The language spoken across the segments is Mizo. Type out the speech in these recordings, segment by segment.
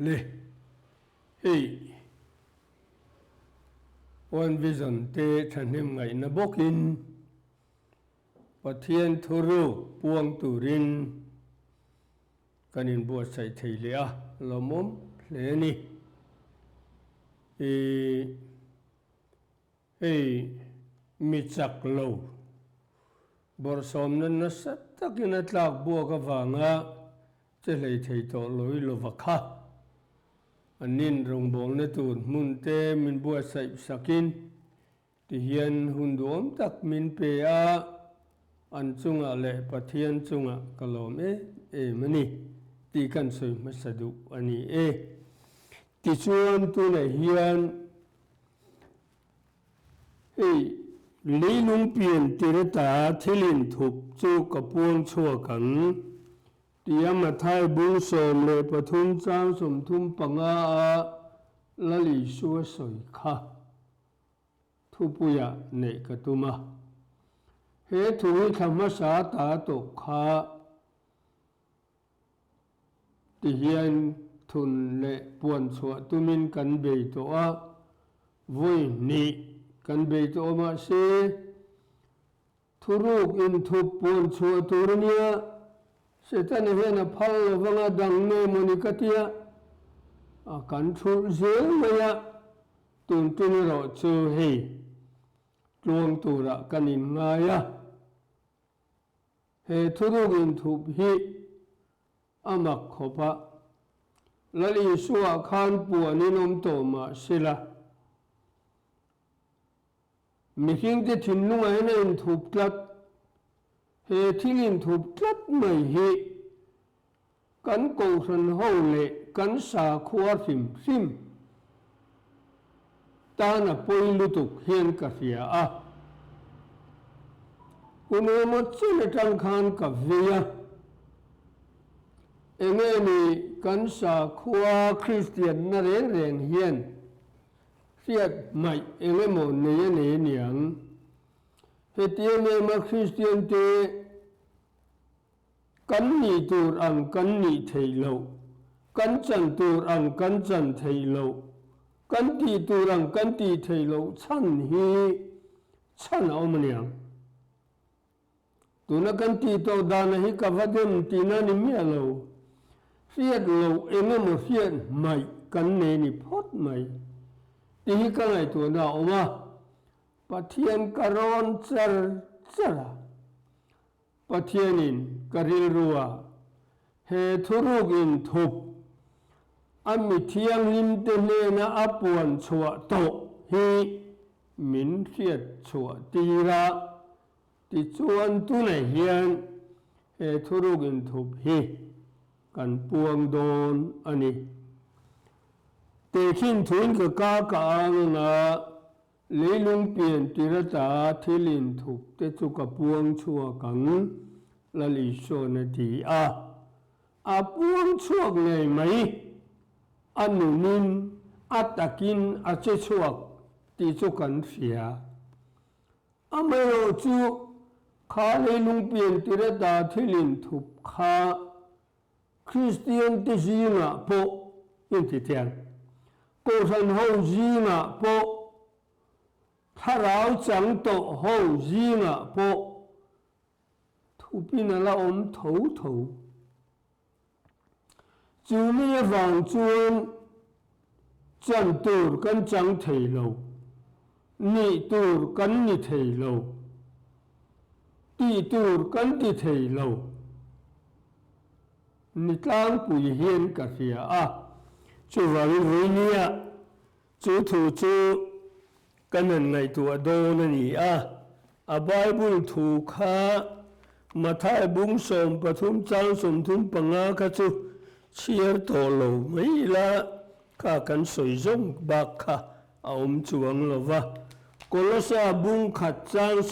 Le hei One Vision te thahnem ngaihna bawkin Pathian thuruk puang turin kan inbuatsaih thei leh a, lawmawm hle a ni. Ih hei mi chak lo bawrhsawmna nasa takin a tlak buak avanga che hlei thei tawh loi lova kha an nin rawngbawlna tur hmun te min buatsaih sakin Tihian hun duhawm tak min pe a, an chungah leh Pathian chungah ka lawm em em a ni tih kan sawi hmasa duh a ni e. Tichuan tunah hian hei leilung pian tirata thil inthup chu ka puang chhuak ang tia Mathai bung 13 chang 35 a Lal Isua sawi kha. Thupuia neih ka tum a. He thu hi thla hmasa ta tawh kha ti hian thun leh puan chhuah tumin kan bei tawh a, vawi hnih kan bei tawh a mahse Thuruk inthup puan chhuah tur a nia, Setana hian a phal lo vanga dang nge mawni ka tia, a kan thulh zel mai a, tun tum erawh chu hei tluang turah kan inngai a, he thuruk inthup hi a mak khawp a, Lal Isua khan puanin awm tawh mah sela, Mihringte thinlungah hian a inthup tlat. He thil inthup tlat mai hi kan kohhran ho leh kan sakhua hrim hrim tan a pawi lutuk hian ka hria a. Hun emaw chen atang khan ka vei a. Enge ni kan sakhua Kristianna reng reng hian Hriat hmaih eng emaw nei a nei aniang. Heti em em a Kristian te kan nih tur ang kan nih theih loh, kan chan tur ang kan chan theih loh, kan tih tur ang kan tih theih loh chhan hi chhan a awm aniang. Tuna kan tih tawh dana hi ka va dem tihna ni miah lo. Hriat loh eng emaw hriat hmaih kan nei ni phawt mai tih hi ka ngaihtuahna a awm a. Pathian ka rawn char char a, Pathianin ka rilru a, he thuruk inthup a mi thianghlimte hnena a puan chhuah tawh hi min hriat chhuah tir a. Tichuan tunah hian he thuruk inthup hi kan puang dawn a ni. Tehkhin thuin ka ka ka ang anga leilung pian tir ata thil inthup te chu ka puang chhuak ang, Lal Isua'n a ti a. A puang chhuak ngei mai, a nunin a takin a che chhuak tih chu kan hria. Amaherawh chu kha leilung pian tir ata thil inthup kha Kristian te zingah pawh intitiang, Kohhran ho zingah pawh, thlarau chang tawh ho zingah pawh thupin a la awm tho tho. Chu mi avang chuan chan tur kan chang thei lo, nih tur kan ni thei lo, tih tur kan ti thei lo ni tlangpui hian ka hria a. Chuvangin Ruinia chu thu chu Kan han ngaihtuah dawn a ni a, a Bible thu kha Mathai bung 13 chang 35 kha chu chhiar tawh lo mai ila kha kan sawi zawng bak kha a awm chuang lo va. Kolosa bung khat chang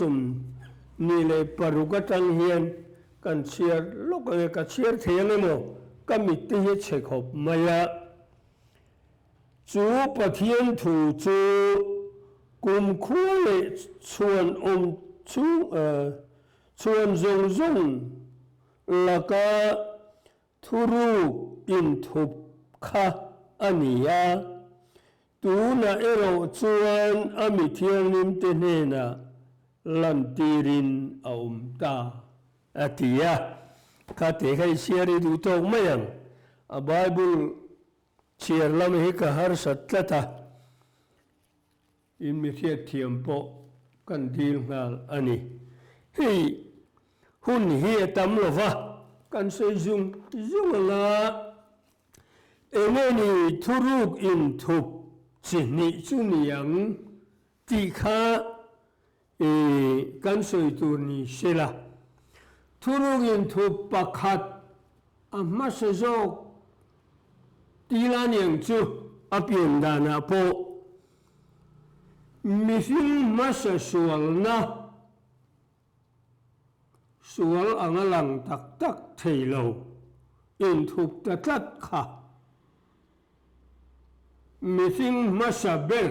26 atang hian kan chhiar lawk ang e, ka chhiar thei ang emaw ka mit te hi a chhe khawp mai a. Chu Pathian thu chu kumkhua leh chhuan awm chhung chhuan zawng zawng laka thuruk inthup kha. a ni a, tunah erawh chuan a mi thianghlimte hnenah lantirin a awm ta, a ti a. Kha te kha i chhiar i duh tawk mai ang. A Bible chhiar lam hi ka harsat tlat a. In mi hriatthiam pawh kan dil nghal a ni. Hei hun hi a tam lo va, kan sawi zung zung ang a, enge ni thuruk inthup chi hnih chu ni ang tih kha i kan sawi tur ni se la. Thuruk inthup pakhat a hmasa zawk ti la niang chu a pian danah pawh Mihring hmasa sualna sual anga lang tak tak thei lo inthup ta tlat kha. Mihring hmasa ber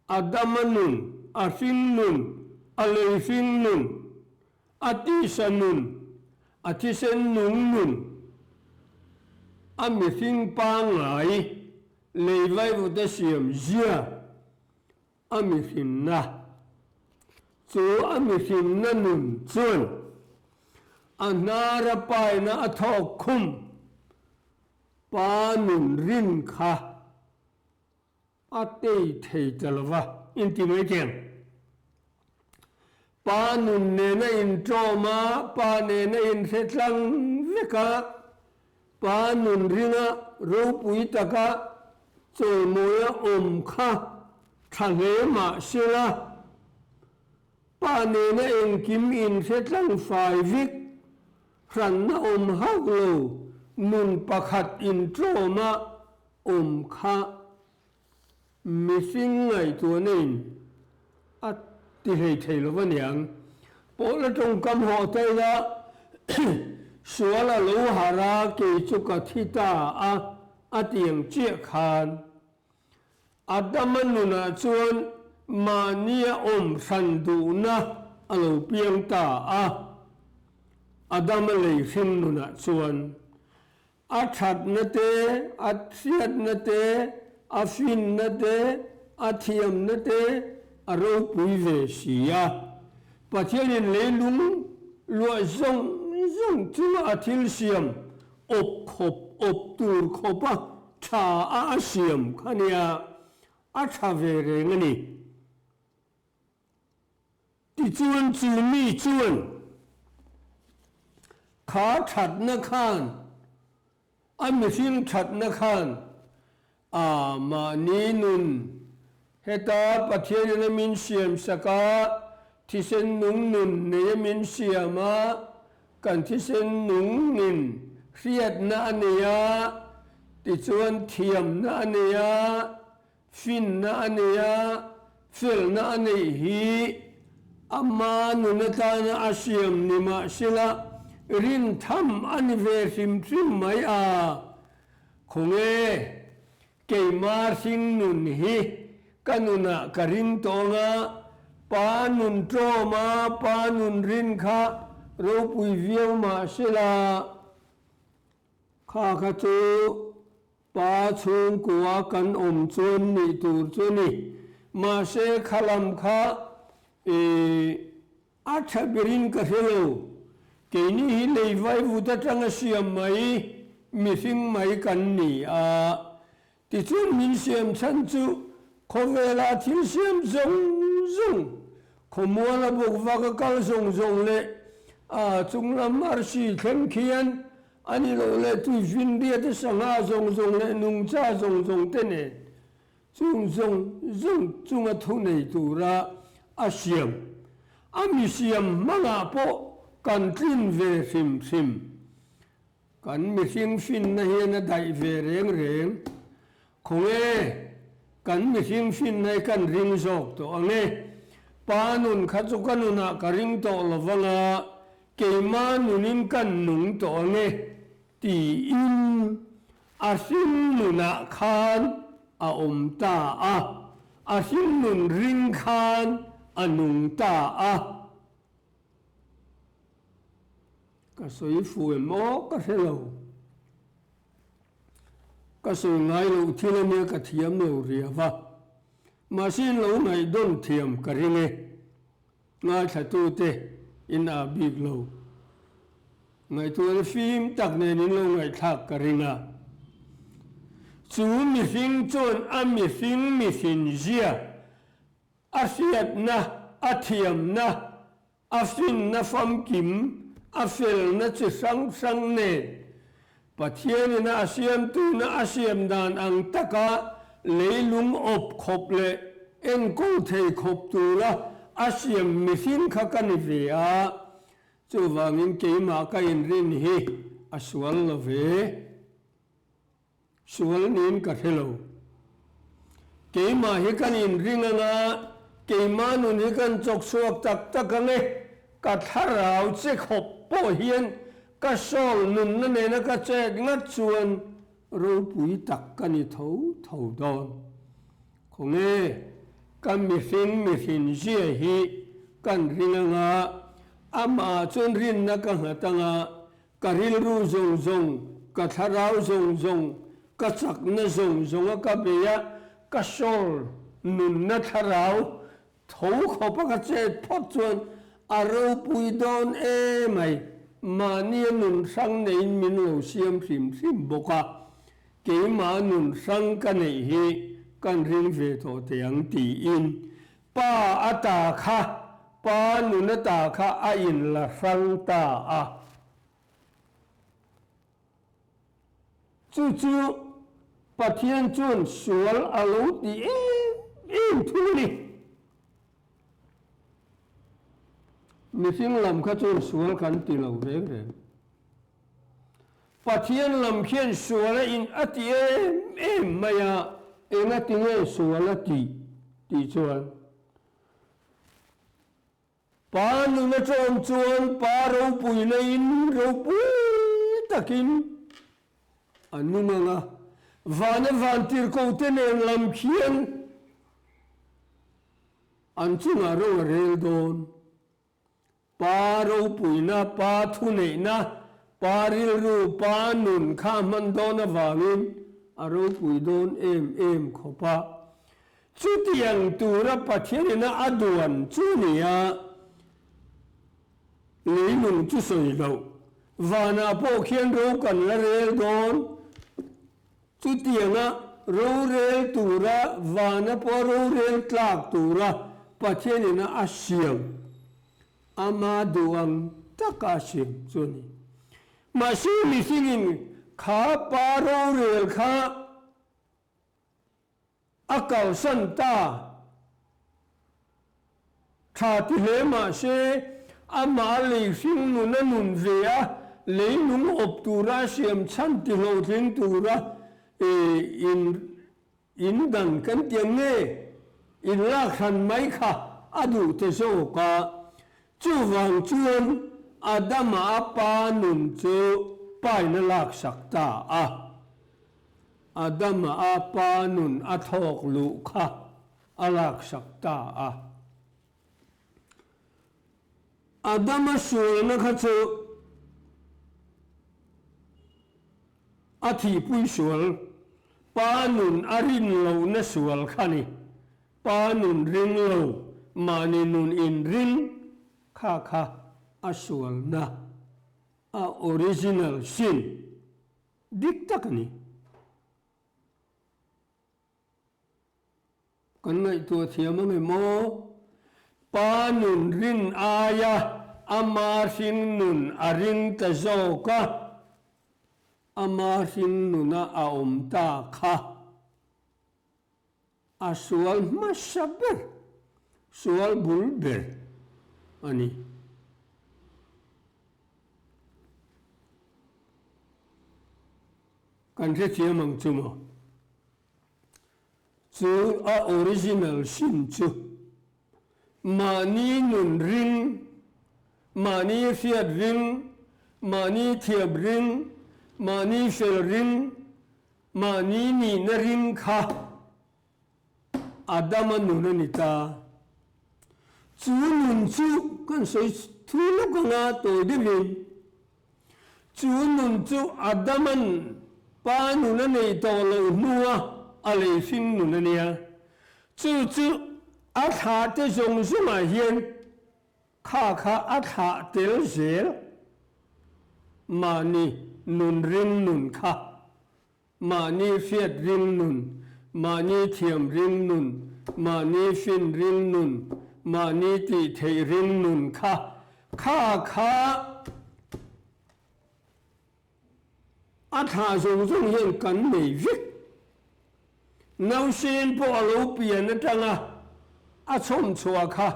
Adama nun, a hring nun, a lei hring nun, a tisa nun, a thisen nung nun, a mihring pangngai lei vaivute siam zia a mihrinna. Chu a mihrinna nun chuan a hnara paina a thawk khum pa nun rin kha A tei thei ta lo va, inti mai teng. Pa nun nena inṭawm a, pa nena inhre tlang vek a, pa nun ringa ropui taka chawimawia awm kha tha hle mah sela, pa nena engkim inhre tlang fai vek, hranna awm hauh lo nun pakhat inṭawm a, Awm kha mihring ngaihtuahna in a ti hlei thei lo va niang. Pawla tawngkam hawh ta ila sual a lo harh a, kei chu ka thi ta a, a ti ang chiah khan. Adama nunah chuan mahnia awm hran duhna a lo piang ta a, Adama lei hring nunah chuan A thatna te, a hriatna te, a finna te, a thiamna te a ropui ve si a. Pathianin leilung luah zawng zawng chunga a thil siam awp khawp awp tur khawpa tha a a siam kha nia, a tha ve reng a ni. Tichuan chu mi chuan kha thatna khan, a mihring thatna khan a mahni nun heta Pathianin a min siam sak a, thisen nung nun nei a min siam a, kan thisen nungin hriatna a nei a, tichuan thiamna a nei a, Finna a nei a, felna a neih hi ama nun atana a siam ni mahsela rintham a ni ve hrim hrim mai a. Khawnge, keima hring nun hi ka nunah ka ring tawng a, pa nun tlawm a, pa nun rin kha ropui viau mahsela, Kha kha chu pa chhungkua kan awm chuan nih tur chu a ni. Mahse kha lam kha i a tha berin ka hre lo. Keini hi lei vaivut atanga siam mai mihring mai kan ni a. Tichuan min siam chhan chu khawvela thil siam zawng zawng, khawmuala bawk vak a kal zawng zawng leh a chunglam arsi thleng khian a ni lo leh tuifinriat a sangha zawng zawng leh nungcha zawng zawng te nen chung zawng zawng chunga thu nei tura a siam. A mi siam hmangah pawh kan tlin ve hrim hrim. Kan mihring finna hian a daih ve reng reng. Khawnge, kan mihring finna hi kan ring zawk tawh ang e. Pa nun kha chu ka nunah ka ring tawh lo vang a, keima nunin kan nung tawh ang e, tiin a hring nunah khan a awm ta a, a hring nun ring khan a nung ta a. Ka sawi fu em aw ka hre lo. Ka sawi ngai loh thil ania ka thiam lo riau va. Mahse in lo ngaihdawn thiam ka ring e. Ngaithlatute in ah bik lo. Ngaihtuahna fim tak nen in lo ngaihthlak ka ring a. Chu mihring chuan a mihring mihrin zia, a hriatna, a thiamna, A finna famkim, a felna chi hrang hrang nen Pathianina a siamtuina a siam dan ang taka leilung awp khawp leh enkawl thei khawp tura a siam mihring kha ka ni ve a, chuvangin keimah ka inrin hi a sual lo ve. Sual niin ka hre lo. Keimah hi kan inring anga, keimah nun hi kan chawk chhuak tak tak ang e, ka thlarau che khawp pawh hian ka sawl nunna nena ka chet ngat chuan ropui tak ka ni tho tho dawn. Khawnge ka mihring mihrin zia hi kan ring anga, amah chuan rinna ka nghat anga, Ka rilru zawng zawng, ka thlarau zawng zawng, ka chakna zawng zawnga ka bei a, ka soul, nunna thlarau, tho khawpa ka chet phawt chuan a ropui dawn emai. Mahnia nun hrang neiin min lo siam hrim hrim bawk a, keimah nun hrang ka neih hi kan ring ve tawh teh ang tiin Pa a ta kha, pa nun a ta kha a inla hrang ta a. Chu chu Pathian chuan sual a lo ti em em thung a ni. Mihring lam kha chuan sual kan ti lo reng reng. Pathian lam khian sual a in a ti em em mai a, enga tinge sual a tih tih chuan Pa nun a ṭawm chuan Pa ropuina in ropui takin a nung ang a, vana vantirhkohte nen lam khian an chungah ro a rel dawn. Pa ropuina, pa thuneihna, pa rilru, pa nun kha hman dawn avangin a ropui dawn em em khawp a. Chutiang tura Pathianina a duan chu nia leilung chu sawi loh. Vanah pawh khian ro kan la rel dawn. Chutianga rorel tura vana pawh rorel tlak tura Pathianin a siam, ama duh ang taka a siam chu a ni. Mahse mihringin kha pa rorel kha a kalsan ta. Tha ti hle mah se, amah lei hring nun a nun ve a, lei nung awp tura a siam chhan ti hlawhtling tura in in dan kan tiam nge in lak hran mai kha a duh te zawk a. Chuvang chuan Adama a pa nun chu pain a laksak ta a. Adama a pa nun a thlawk luh kha a laksak ta a. Adama sualna kha chu a thihpui sual, pa nun a rin lohna sual kha ni. Pa nun ring lo, mahni nun inring kha kha a sualna, a original sin dik tak a ni. Kan ngaihtuah thiam ang em aw? Pa nun rin aia ama hring nun a ring ta zawk a, ama hring nuna a awm ta kha a sual hmasa ber, sual bul ber a ni. Kan hrethiam ang chu maw? Chu a original sin chu mahni nun ring, mahni hriat ring, mahni thiam ring, mahni fel ring, mahni nihna ring kha Adama nun a ni ta. Chu nun chu kan sawi thu lawk anga tawi deuhin chu nun chu Adaman. Pa nun a nei tawh loh hnua a lei hring nun a nia. Chu chu a thlah te zawng zawngah hian kha kha a thlah tel zel. Mahni nun ring nun kha, mahni hriat ring nun, mahni thiam ring nun, mahni fin ring nun, mahni tih theih ring nun kha, kha kha A thlah zawng zawng hian kan nei vek. Nausen pawh a lo pian atanga a chhawm chhuah kha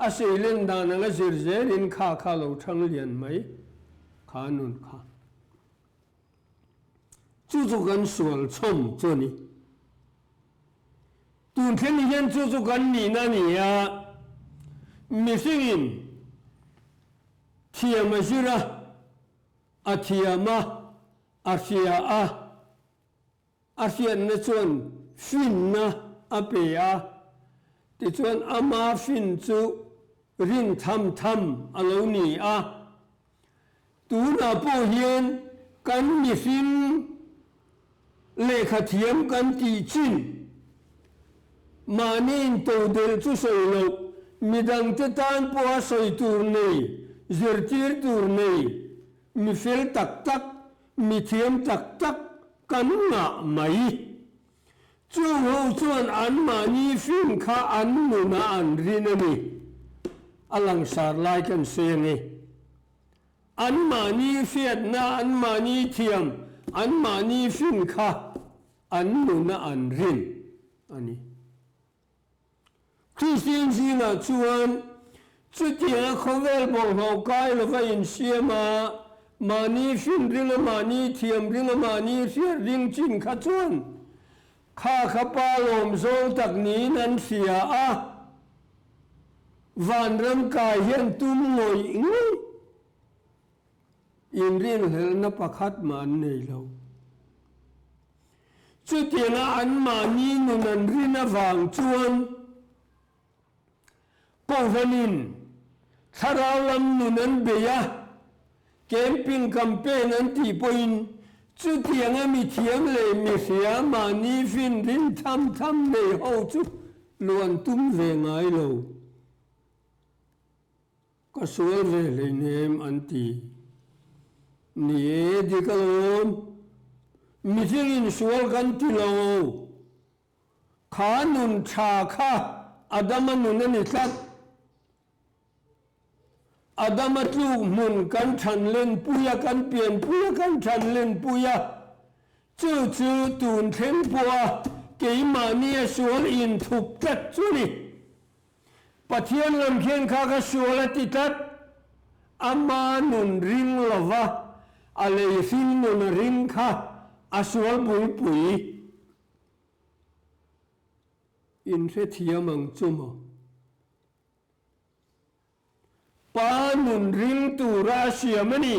a seilen dan anga zir zelin kha kha lo thang lian mai kha nun kha. Chu chu kan sual chhawm chu a ni. Tun thleng hian chu chu kan nihna a ni a, mihringin thiam a zir a, A thiam a, a hria a, a hriatna chuan finna a pe a, tichuan ama fin chu rin tham tham a lo ni a. Tunah pawh hian kan mihring lehkha thiam kan tih chin mahni intodelh chu sawi loh, midangte tan pawha sawi tur nei, zirtir tur nei, mi fel tak tak, mi thiam tak tak kan ngah mai. Chung ho chuan anmahni fin kha an nunah an rin a ni. A langsar lai kan sawi ang e. Anmahni hriatna, anmahni thiam, anmahni fin kha an nuna an rin a ni. Kristian zingah chuan chutianga khawvel bawlhhlawh kai lova insiam a, mahni fin ringa, mahni thiam ringa, mahni hriat ring chin kha chuan kha kha pa lawm zawng tak niin an hria a. Vanram kai hian tum ngawih ngawih inrinhlelhna pakhat mah an nei lo. Chutianga anmahni nun an rin avang chuan Kohhranin thlarau lam nun an bei a, Camping campaign an tih pawhin chutianga mi thiam leh mi hria mahni fin rin tham tham nei ho chu luan tum ve ngai lo. Ka sual ve hleinem an ti. Ni e, dik alawm. Mihringin sual kan ti lo. Kha nun tha kha Adama nun a ni tlat. Adama tluk hmun kan than lenpui a, kan pianpui a, kan than lenpui a. Chu chu tun thleng pawha keimahni a sual inthup tlat chu a ni. Pathian lam khian kha ka sual a ti tlat. Ama nun ring lova a lei hring nun a ring kha a sual bulpui. In hrethiam ang chu maw? Pa nun ring tura a siam a ni.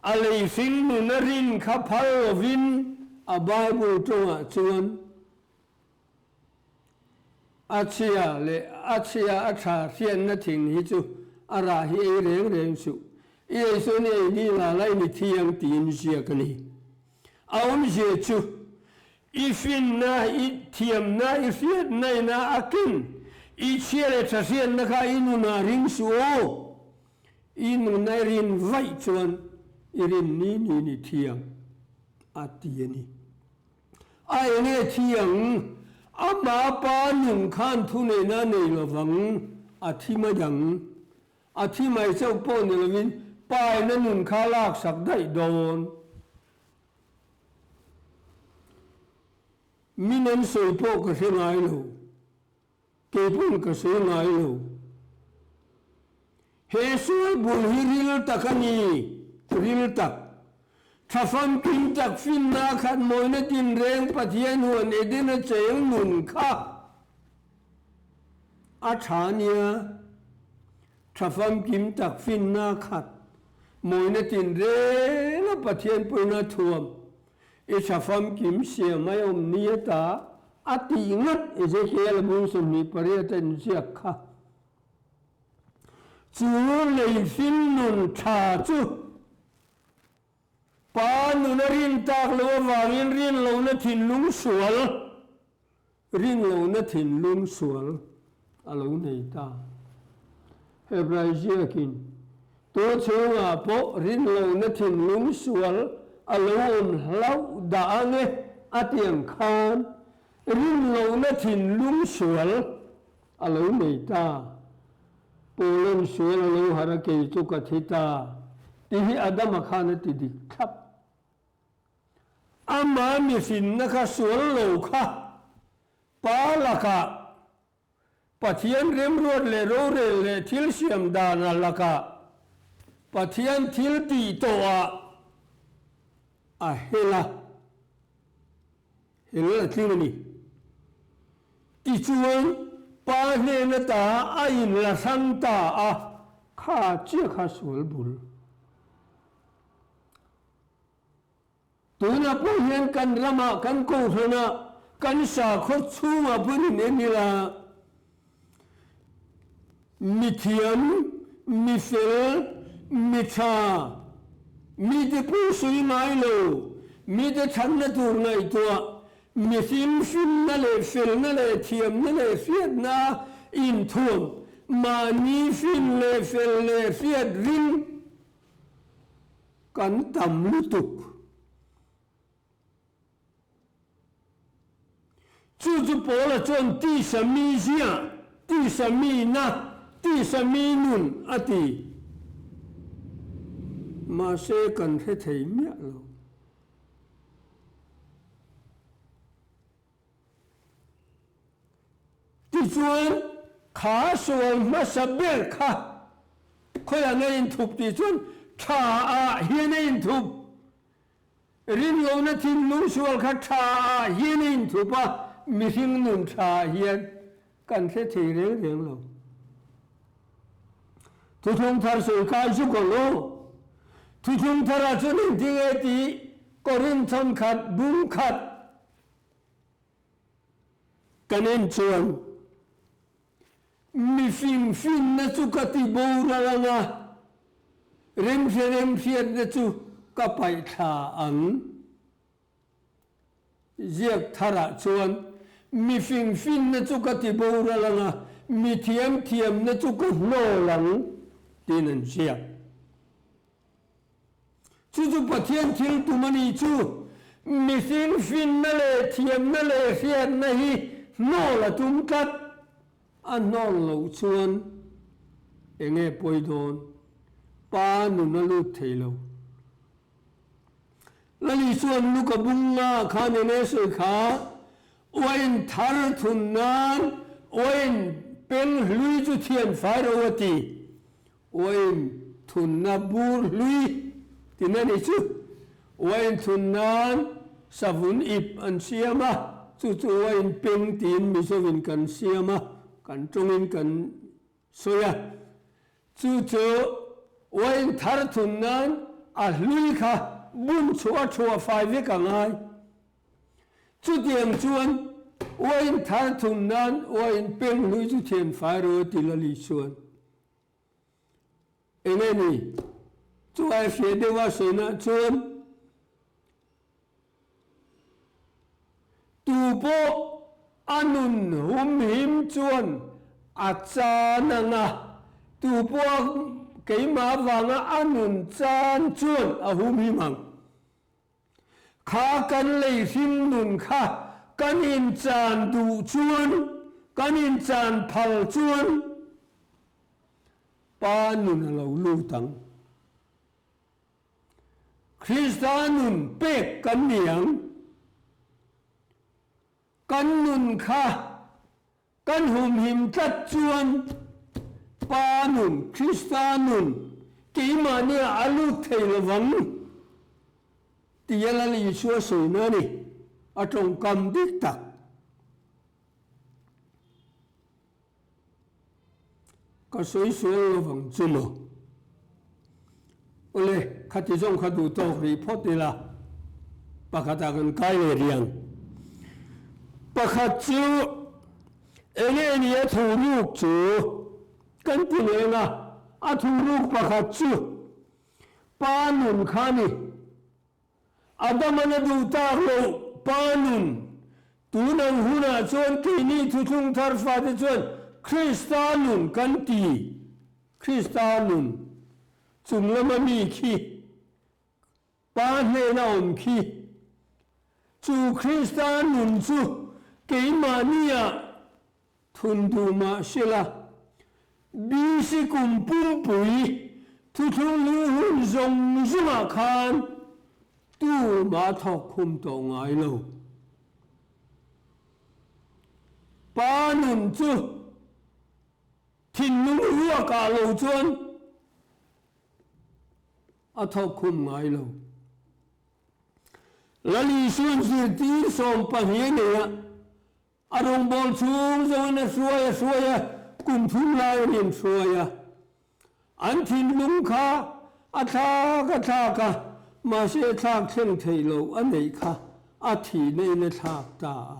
A lei hring nun a rin kha phal lovin a Bible tawngah chuan a chhia leh a chhia a tha hriatna thing hi chu a rah hi ei reng reng suh. I ei chuan i ei ni la la i ni thi ang tiin ziak a ni. A awmzia chu i finna, i thiamna, i hriatna ina a ken, i chhia leh tha hriatna kha i nunah ring suh aw. I nuna i rin vaih chuan i rin ni niin i thi ang, a ti a ni. A enge thi ang? Ama pa nun khan thuneihna a nei lovang, a thi mai ang. A thi mai chauh pawh ni lovin paina nun kha laksak daih dawn. Min an sawi pawh ka hre ngai lo, kei pawn ka sawi ngai lo. He sual bul hi ril tak a ni, ril tak. Tha famkim tak finna khat mawina tinreng Pathian huan Edena cheng nun kha a tha nia. Tha famkim tak finna khat mawina tinrenga Pathian pawina thuam i tha famkim siam mai awm nia ta a tih ngat Ezekiel bung 28 a inziak kha. Chu lei hlim nun tha chu. Pa nun a rin tak loh avangin rin lohna thinlung sual, rin lohna thinlung sual a lo nei ta. Hebrai ziakin, Tu chhungah pawh rin lohna thinlung sual a lo awm hlauh dah ang e a ti ang khan rin lohna thinlung sual a lo nei ta. Paula'n sual a lo harh a kei chu ka thi ta tih hi Adama khan a ti dik thlap. Ama mihrinna kha sual lo kha Pa lakah Pathian remruat leh rorel leh thil siam dana lakah Pathian thil tih tawhah a hel a. Hel a tling a ni. Tichuan, pa hnen ata a inla hrang ta a, kha chiah kha sual bul. Tunah pawh hian kan ramah, kan kohhranah, kan sakhaw chhungah pawhin in en ila, Mithiam, mifel, mitha, mite pawh sawi ngai lo, mite thatna tur ngaihtuah, mihring hlimna leh felna leh thiamna leh hriatna inthuam, mahni hrin leh fel leh hriat ring kan tam lutuk. Chu chu Paula chuan tisa mi zia, tisa mi na, tisa mi nun a ti. Mahse kan hre thei miah lo. Tichuan kha sual hmasa ber kha khawiah nge inthup tih chuan tha ah hian a inthup. Rinlohna thinlung sual kha tha ah hian a inthup a, mihring nun tha ah hian kan hre thei reng reng lo. Thuthlung thar sawi kai zuk ang aw. Thuthlung thar ah chuan engtin nge tih Korinth thawnkhat bung khat kan en chuan Mi fingfinna chu ka ti boral ang a, remhre remhriatna chu ka paih thla ang. Ziak tharah chuan, Mi fingfinna chu ka ti boral ang a, mi thiam thiamna chu ka hnawl ang, tiin an ziak. Chu chu Pathian thil tum a nih chu. Mihring finna leh thiamna leh hriatna hi hnawl a tum tlat. A hnawl loh chuan enge pawi dawn? Pa nun a lut thei lo. Lali chuan Luka bunga khan enge sawi kha? Uain thar thun nan uain peng hlui chu thian fai ro a ti. Uain thunna bur hlui tin a ni chu. Uain thun nan savun ip an siam a, chu chu uain peng tiin Mizovin kan siam a, kan tawngin kan sawi a. Chu chu uain thar thun nan a hlui kha bun chhuah a thuah fai vek a ngai. Chutiang chuan uain thar thun nan uain peng hlui chu thian fai ro a ti Lali chuan. Enge ni? Chu ai hria deuh a sawihnah chuan tu pawh a nun humhim chuan a chan ang a, tu pawh keimah avanga a nun chan chuan a humhim ang. Kha kan lei hring nun kha kan inchan duh chuan, kan inchan phal chuan Pa nun a lo lut ang. Krista nun pek kan ni ang. Kan nun kha Kan humhim tlat chuan Pa nun, Krista nun, keimahnia a lut thei lovang tia Lal Isua sawina a ni, a tawngkam dik tak. Ka sawi sual lovang chu maw? Awle, khati zawng kha duh tawk rih phawt ila, pakhatah kan kai leh rih ang. Pakhat chu eng nge ni a thu ruk chu kan ti leng a, a thu ruk pakhat chu pa nun kha a ni. Adama'n a duh tak loh Pa nun, tun ang hunah chuan keini thuthlung thar fate chuan Krista nun kan ti. Krista nun chung lama mi khi Pa hnena awm khi. Chu Krista nun chu keimahnia thun duh mah sela, BC kum pumpui thuthlung hlui hun zawng zawngah khan tumah thawk khum tawh ngai lo. Pa nun chu thinlung ruakah lo chuan a thawk khum ngai lo. Lal Isuan zirtir 12 a nei a, a rawngbâwl chhung zawngin a hruai a hruai a, kum thum lai an inhruai a. An thinlung kha a thlak a thlak a, mahse thlak thleng theih loh a neih kha a thihna in a thlak ta a.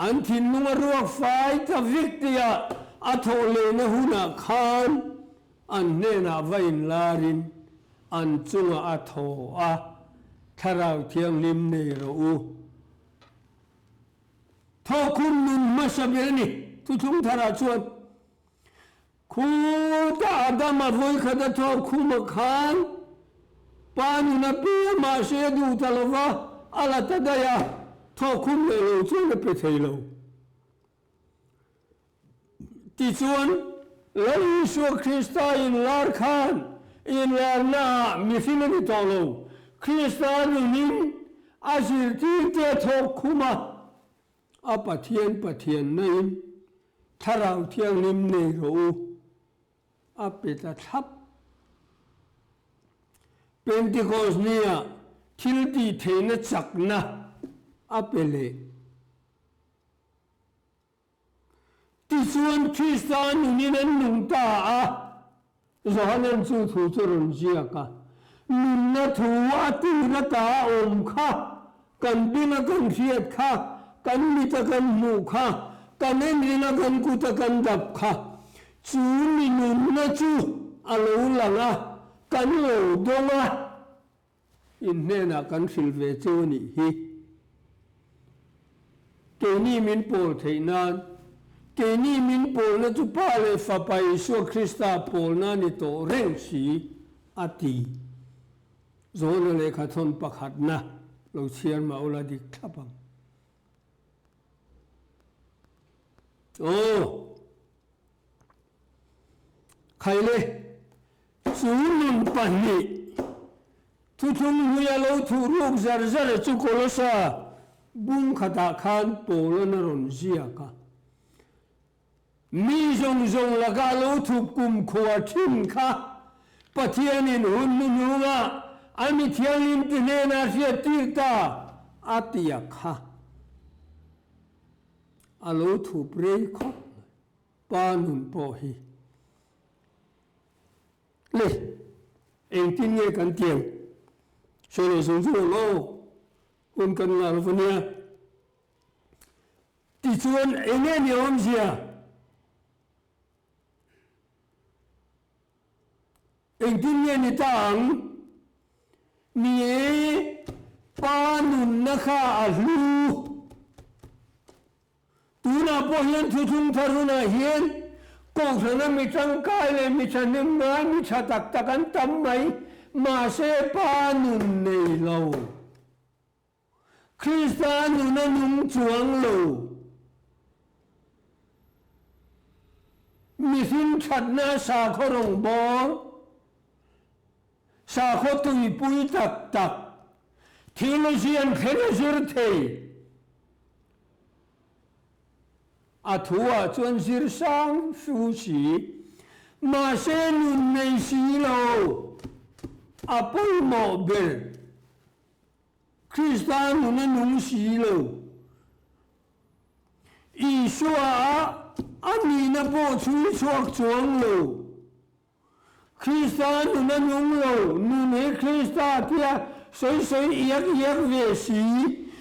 An thinlung a ruak fai ta vek tia a thawh lehna hunah khan an hnenah va inlarin an chungah a thaw a, Thlarau Thianghlim nei rawh u. Thawhkhum nun hmasa ber a ni, thuthlung tharah chuan. Khuta Adama vawikhat a thawhkhumah khan pa nun a pe a, mahse a duh ta lo va, a la ta daih a, thawhkhum leh lo chuan a pe thei lo. Tichuan, Lal Isua Krista inlar khan inlarnaah mihring a ni tawh lo, Krista nunin a zirtirte a thawhkhum a, A Pathian Pathiannain Thlarau Thianghlim nei rawh u, a pe ta thlap. Pentecost nia thil tih theihna chakna a pe leh. Tichuan Krista nunin an nung ta a, Johanan chu thu chu rawn ziak a, Nunna thu a tir ata a awm kha, kan beng a kan hriat kha, kan mit a kan hmuh kha, kan enrin a kan kut a kan dap kha, chu mi nunna chu a lo lang a, kan lo dawng a. In hnenah kan hrilh ve cheu a nih hi. Keini min pawl theih nan, keini min pawlna chu Pa leh Fapa Isua Krista pawlna a ni tawh reng si, a ti. Zawhna lehkhathawn pakhatna lo chhiar mah ula dik thlap ang. Aw! Khaile, chu nun pahnih thuthlung hluia lo thuh ruk zar zar chu Kolosa bung khatah khan Paula'n a rawn ziak a. Mi zawng zawng lakah lo thup kumkhua thin kha Pathianin hun hnuhnungah a mi thianghlimte hnenah hriattir ta a tia kha a lo thup rei khawp mai. Pa nun pawh hi le engtin nge kan tiang sawi leh zung zung ang aw, hun kan ngah lo va nia. Tichuan enge ni awmzia? Engtin nge ni ta ang? Ni e, pa nunna kha a hlu. Tunah pawh hian thuthlung thar hunah hian Kohhrana mi tangkai leh mi thahnem ngai mi tha tak tak an tam mai, mahse Pa nun nei lo. Krista nun a nung chuang lo. Mihring thatna sakhaw rawngbâwl, sakhaw tuipui tak tak, theology an thleng a zir thei. A thuah chuan zir sang fu si, mahse nun nei si lo, a pawimawh ber. Krista nun a nung si lo. Isua a nihna pawh chhui chhuak chuang lo. Krista nun a nung lo, nun hi Krista tia sawi sawi iak iak ve si,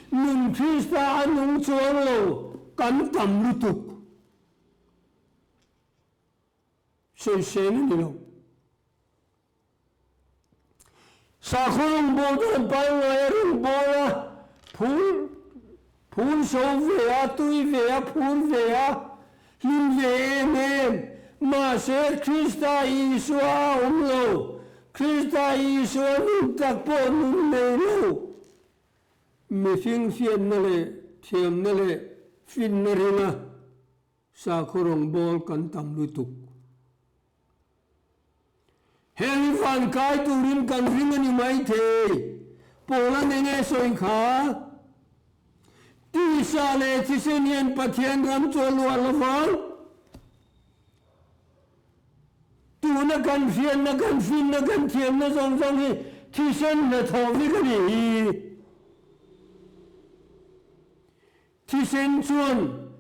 nun Krista a nung chuang lo, kan tam lutuk. Sawisel a ni lo. Sakhaw rawngbâwl dan pangngaia rawngbâwl a, phûl phûl so ve a, tui ve a, phûr ve a, hlim ve em em. Mahse, Krista Isua a awm lo. Krista Isua nun tak pawh nun nei lo. Mihring hriatna leh thiamna leh finna ringa sakhaw rawngbâwl kan tam lutuk. Heng hi van kai turin kan ring a ni maithei. Paula nen nge sawi kha? Tisa leh thisen hian Pathian ram chu a luah lo vang. Tuna kan hriatna, kan finna, kan thiamna zawng zawng hi thisen hnathawh vek a nih hi. Thisen chuan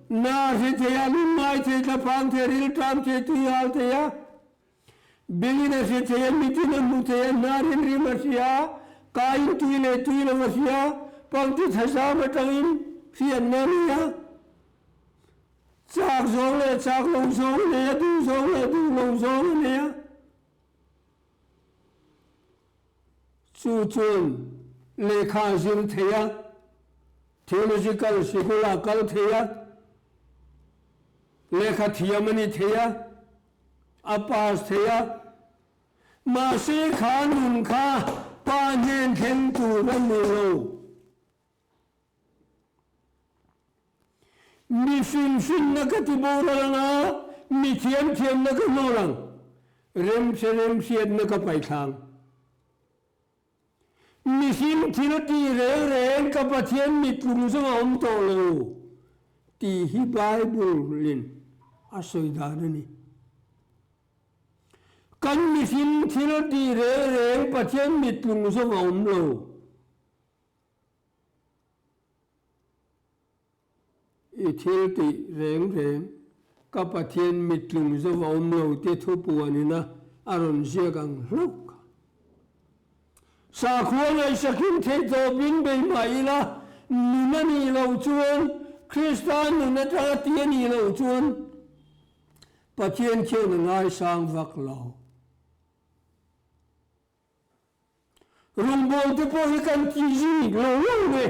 na hre thei a, lungngai thei, thlaphang thei, rilṭam thei, tuihal thei a, bengin a hre thei a, mitin a hmu thei a, hnarin rim a hria a, kain tui leh tui lo a hria a, pangti thazam aṭangin hriatna a nei a, chak zawng leh chak lo zawng a nei a, duh zawng leh duh lo zawng a nei a. Chu chuan lehkha a zir thei a, theological sikul a kal thei a, lehkha thiam a ni thei a, a pass thei a. Mahse kha nun kha pa hnen thleng tur a ni lo. Mi finfinna ka ti boral ang a, mi thiamthiamna ka hnawl ang, remhre remhriatna ka paihthlang. Mihring thil tih reng reng ka Pathian mittlung zawng a awm tawh lo tih hi Bible-in a sawi dan a ni. Kan mihring thil tih reng reng Pathian mittlung zawng a awm lo. I thil tih reng reng, ka Pathian mittlung zo a awm lo te thu puanina a rawn ziak ang hlauh kha. Sakhua ngaihsakin theihtawpin bei mah ila, nun a nih loh chuan, Krista nun atanga ti a nih loh chuan, Pathian khian a ngaisang vak lo. Rawngbawlte pawh hi kan ti zui lo lo e.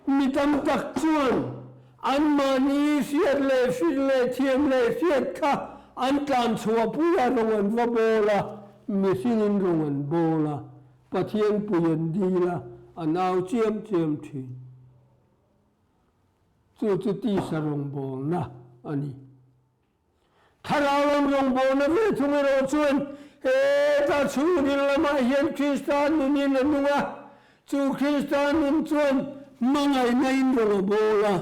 Mi tam tak chuan anmahni hriat leh hrilh leh thiam leh hriat kha an tlan chhuahpui a, rawng an va bawl a, mihringin rawng an bawl a, Pathian pui an dil a, an au chiam chiam thin. Chu chu tisa rawngbawlna a ni. Thlarau lam rawngbawlna ve thung erawh chuan heta chhungril lamah hian Krista nunin a nung a, chu Krista nun chuan hmangaihna in rawn a bawl a,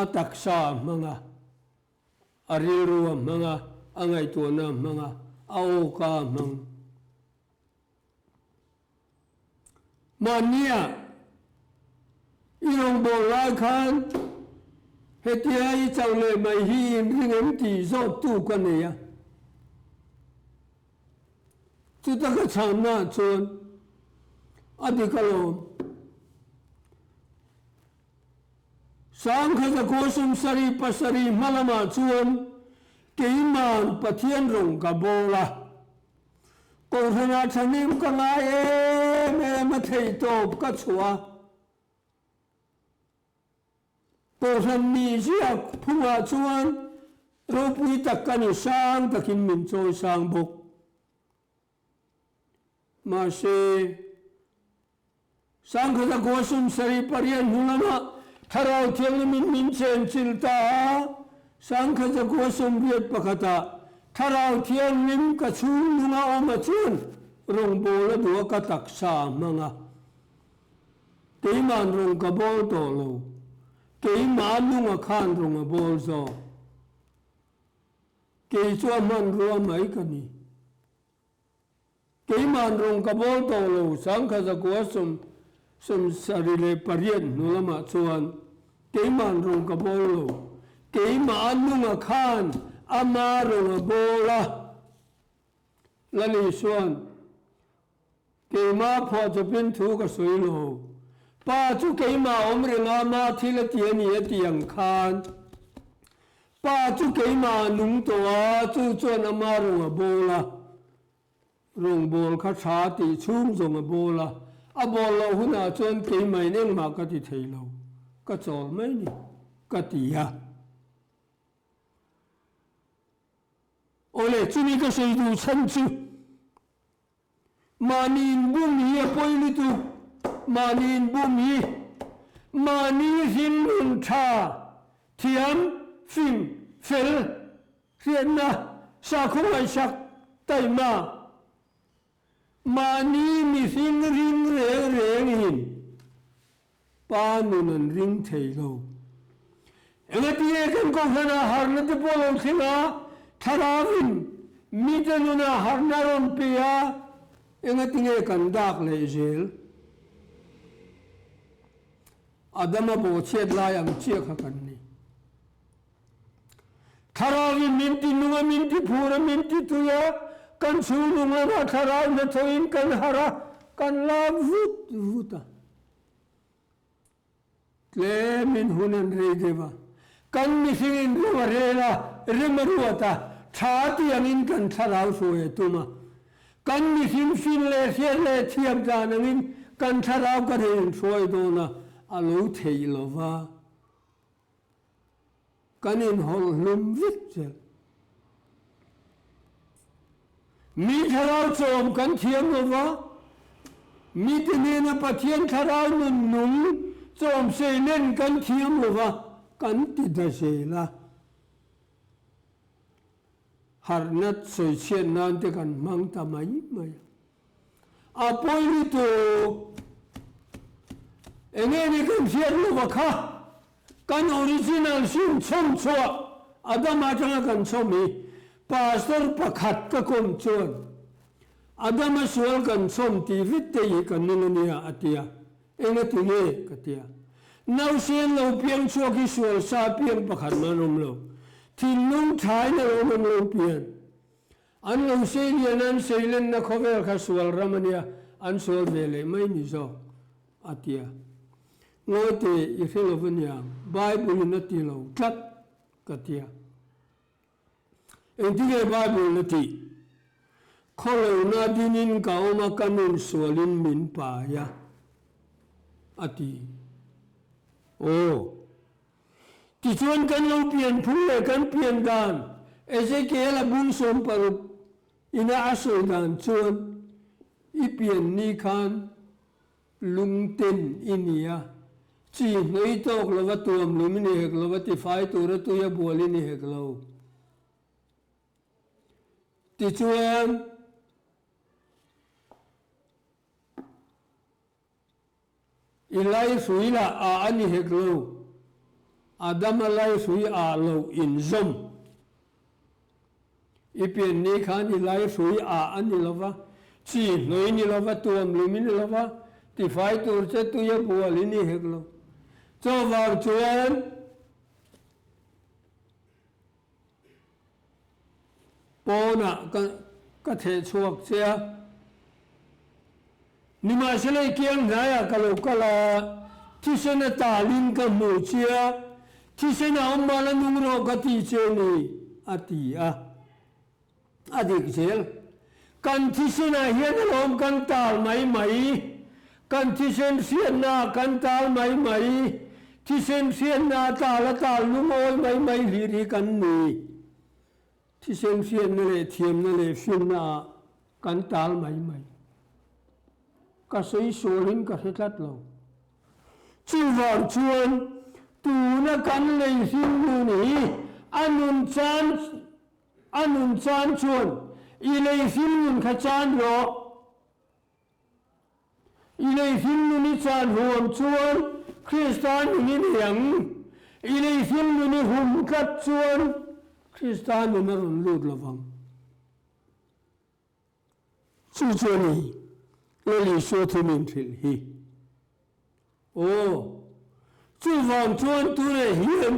a taksa a hmang a, a rilru a hmang a, a ngaihtuahna a hmang a, a awka a hmang. Mahnia i rawngbâwl lai khân hetia i chauh leh mai hi i inring em tih zawttu ka nei a. Chuta ka chhânnaah chuan a dik alawm. Sangkhat a kawsum sarih pasarih hma lamah chuan keima'n Pathian rawng ka bâwl a. Kohhranah thahnem ka ngai em em a theihtawp ka chhuah a. Kohhran mi ziak phungah chuan ropui tak ka ni sang takin min chawi sang bawk. Mahse, Sangkhata khua sumsarih pariat hnu lamah Thlarau Thianghlimin min chenchilh ta a, Sangkhata khua sawmriat pakhatah Thlarau Thianghlim ka chhung nunga awm a chuan rawngbâwl a duh a ka taksa a hmang a. Keima'n rawng ka bâwl tawh lo, keimah nunga khan rawng a bâwl zawk. Kei chu a hmanrua mai ka ni. Keima'n rawng ka bawl tawh lo, Sangkha zakua 78 hnu lamah chuan keima'n rawng ka bawl lo, keimah a nunga khan ama rawng a bawl a. Lali chuan, Keimah phuahchawpin thu ka sawi lo, Pa chu keimah awm reng a, ama thil a ti a ni a ti ang khan. Pa chu keimah a nung tawh a, chu chuan ama rawng a bawl a. Rawngbawl kha tha tih chhung zawng a bawl a, a bawl loh hunah chuan keimahin engmah ka ti thei lo, ka chawl mai ni, ka ti a. Awle, chumi ka sawi duh chhan chu mahni inbum hi a pawi lutuk, mahni inbum hi mahni hringnun tha, thiam, fing, fel, Hriatna, sakhaw ngaihsak, taima, mahni mihring ring reng rengin pa nun an ring thei lo. Engatinge kan kohhranah harhna te pawh lo thleng a, thlarauin mite nunah harhna rawn pe a, engatinge kan dak leh zel? Adama bawhchhiat lai ang chiah kha kan ni. Thlarauin min ti nung a, min ti phur a, min ti tui a, kan chhung nung lamah thlarau hnathawhin kan harh a, kan lak vut vut a. Tlemin hun an rei deuh a, kan mihringin ro a rel a, rem a ruat a, tha tiangin kan thlarau hruai a tum a. Kan mihring fin leh hriat leh thiam dan angin kan thlarau kan inhruai dawn a, a lo theih lo va. Kan inhawlh hlum vek zel. Mi thlarau chawm kan thiam lo va, mite hnena Pathian thlarau nun nung chawm seilen kan thiam lo va, kan ti da zel a. Harhna sawichhiat nan te kan hmang ta mai mai a. A pawi lutuk. Enge ni kan hriat lova kha kan original hrim chhawm chhuah Adam atanga kan chhawm hi Pastor pakhat ka kawm chuan Adama sual kan chhawm tih vek te hi ka nung ania a tia. Enga ti nge ka tia. Nausen lo piang chhuak hi sual sa piang pakhat mah an awm lo. Thinlung thain a lo awm lo pian. An lo sei lian a, an sei lenna khawvel kha sual ram a nia, an sual ve leh mai ni zawk, a ti a. Ngawi teh, i hre lo va niang, Bible-in a ti lo tlat, ka ti a. Engtinge Bible-in a tih? Khawlona dinin ka awm a, ka nun sualin min pai a, a ti. Aw. Tichuan kan lo pian phung leh kan pian dan Ezekiel-a bung 60 ina a sawi dan chuan i pian ni khan lungten i ni a, chi hnawih tawk lova tuam lum i ni hek lova tifai tura tuia bual i ni hek lo. Tichuan. I laihrui lah a a ni hek lo, Adama laihrui ah lo inzawm. I pian ni khan i laihrui ah a ni lo va, chi hnawih ni lo va, tuam lum i ni lo va, tifai tur che tuia bual i ni hek lo. Chuvang chuan. Pawnah ka ka theh chhuak che a, nimahsela i kiang hnaiah ka lo kal a, thisen a talin ka hmuh che a, thisen a awm mal a nung rawh ka ti che ni, a ti a. A dik zel. Kan thisenah hian alawm kan tal mai mai, kan thisen hriatnaah kan tal mai mai, thisen hriatna a tal a tal lungawi mai mai hlir hi kan ni. Thisen hriatna leh thiamna leh finnaah kan tal mai mai. Ka sawi sualin ka hre tlat lo. Chuvang chuan tuna kan lei hringnun hi a nun chan A nun chan chuan i lei hringnun kha chan rawh. I lei hringnun i chan huam chuan Krista nun i nei ang. I lei hringnun i hum tlat chuan Krista nun a rawn lut lo vang. Chu chu a ni, Lal Isua thu min hrilh hi. Aw, chuvang chuan tunah hian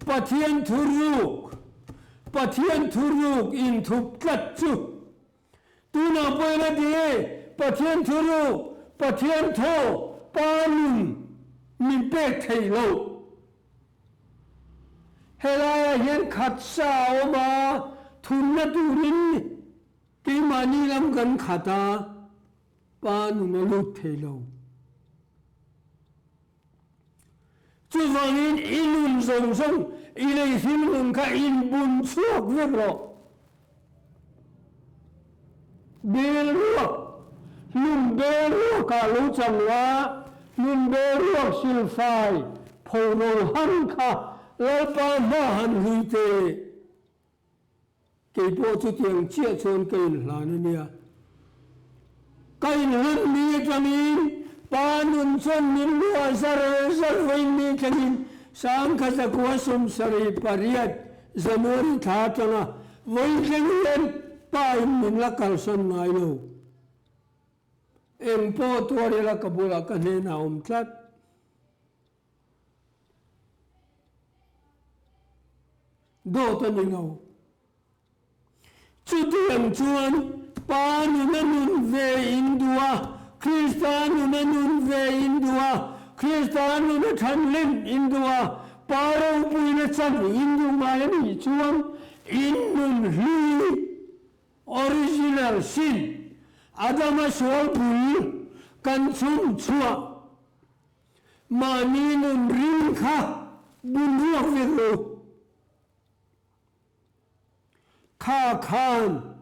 Pathian thu ruk, Pathian thu ruk inthup tlat chu tunah pawhin a ti e, Pathian thu ruk, Pathian thaw, Pa nun min pek theih loh. Helaiah hian khat sa a awm a, thunna turin. Keimahni lam kan khat a, Pa nun a lut thei lo. Chuvangin i nun zawng zawng, i lei hlim nun kha inbun chhuak vek rawh. Bel ruak, hlum bel ruakah lo chang la, hlum bel ruak silfai phoro han kha Lalpa hma han hlui teh. Kei pawh chutiang chiah chuan ka inhlan a nia. Ka inhlan mi atangin pa nun chuan min luah zar zar vawiin mi thlengin Sangkhatzakua 78 January thla atanga vawiin thleng hian pa in min la kalsan ngai lo. Eng pawh tuar ila ka bulah ka hnenah a awm tlat. Dawt a ni lo. Chutiang chuan Pa nuna nun ve in duh a, Krista nuna nun ve in duh a, Krista nuna thanlen in duh a, Pa ropuina chan in duh ngai a nih chuan in nun hlui, original sin, Adama sual bul kan chhun chhuah Mahni nun ring kha bun ruak vek lo. Kha khan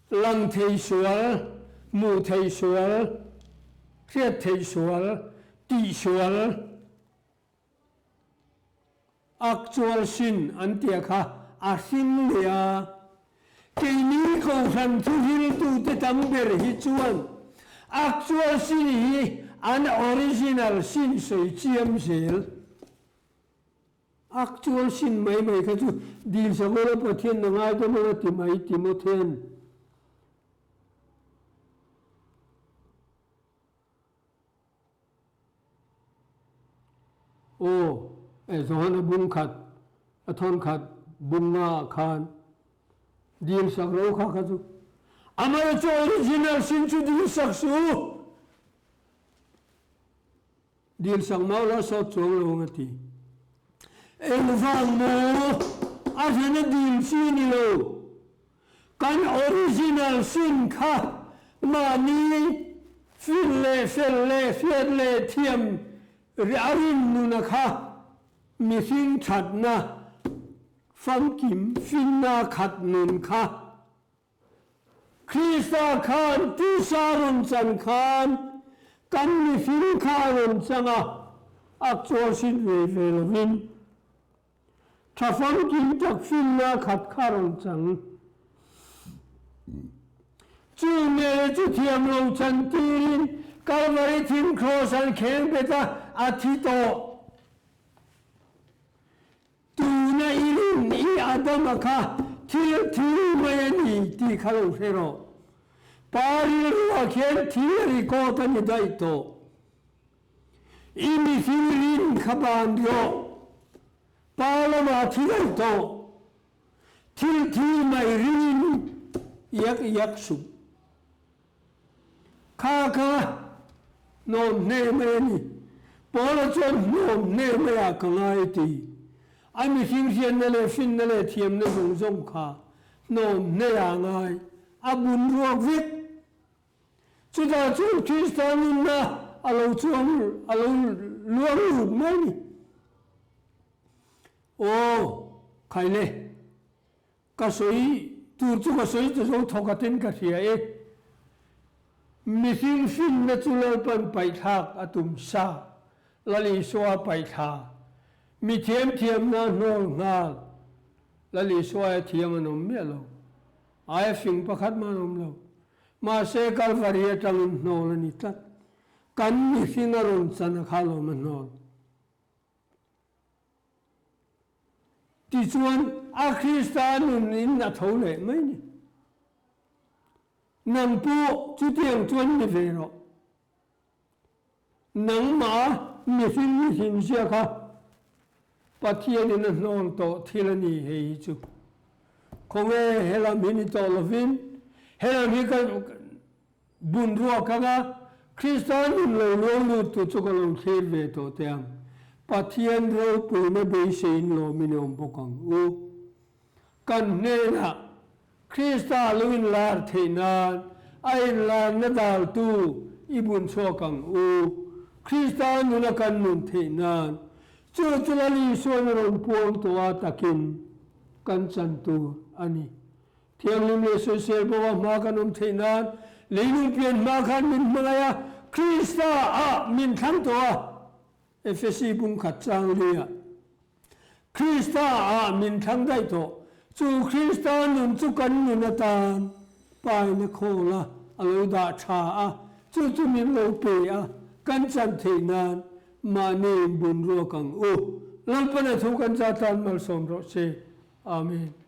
lang thei sual, hmuh theih sual, hriat theih sual, tih sual, Actual sin an tia kha a hring leh a. Keini Kohhran thuhriltute tam ber hi chuan actual sin hi an original sin sawi chiam zel. Actual sin mai mai kha chu dil Samuela Pathian na ngai dawn a ti mai Timothean. Aw, e Johana bung khat, a thawn khat bung nga ah khan dil sak lo kha kha chu amah chu original sin chu dil sak su dil sak mau la sawt chuang lo ang a ti. Engvang maw a hrena dil chi ni lo. Kan original sin kha mahni fin leh fel leh hriat leh thiam a rin nuna kha mihring thatna famkim finna khat nun kha Krista khan tisa rawn chan khan kan mihring kha a rawn chang a, actual sin ve ve lovin. Tha famkim tak finna khat kha rawn chang. Chu nge chu thiam lo chan tirin Kalvari thing kraws an kheng bet a, a thi tawh. Tuna i rin i Adama kha thil thi mai a ni tih kha lo hre rawh. Pa rilruah khian thi a record a ni daih tawh. I mihring rin kha ban rawh. Pa lamah thi daih tawh. Thil thi mai ringin iak iak suh. Kha kha hnawm hne mai a ni. Paula chuan hnawm hne maiah ka ngai ti. A mihring hriatna leh finna leh thiamna zawng zawng kha hnawm hneah a ngai. A bun ruak vek. Chutah chuan Krista nunna a lo chuang, a lo luang lut mai ni. Aw, khai le, ka sawi tur chu ka sawi ta zo thawk atin ka hria e. Mihring finna chu Lalpan paihthlak a tum sa, Lal Isua paihthla, mi thiamthiamna hnawl nghal, Lal Isua e thiam an awm miah lo. Aia fing pakhat mah an awm lo. Mahse Kalvari atangin hnawl a ni tlat. Kan mihring a rawn chan a kha lawm a hnawl. Tichuan a Krista nun in a tho leh mai ni. Nang pawh chutiang chuan ni ve rawh. Nangmah mihring i hlimzia kha Pathianin a hnawl tawh thil a ni hei hi chu. Khawnge helam hi ni tawh lovin helam hi ka bun ruak ang a, Krista nun lo luang lut tu chu ka lo thlir ve tawh teh ang. Pathian ropuina beiseiin lawmin i awm bawk ang u. Kan hnenah. Krista lo inlar theih nan a inlarna daltu i bun chhuak ang u. Krista nuna kan nun theih nan chu chu Lal Isuan a rawn puang tawh a takin kan chan tur a ni. Thianghlim leh sawisel bo a hma kan awm theih nan leilung pian hma khan min hmangaih a, Krista ah min thlang tawh a. Efesi bungkhat chang lia Krista ah min thlang daih tawh. Chu Krista nun chu kan nun atan paina khawl a a lo dah tha a, chu chu min lo pe a, kan chan theih nan mahni inbun ruak ang u. Lalpana thu kan zat tan malsawm rawh se. Amen.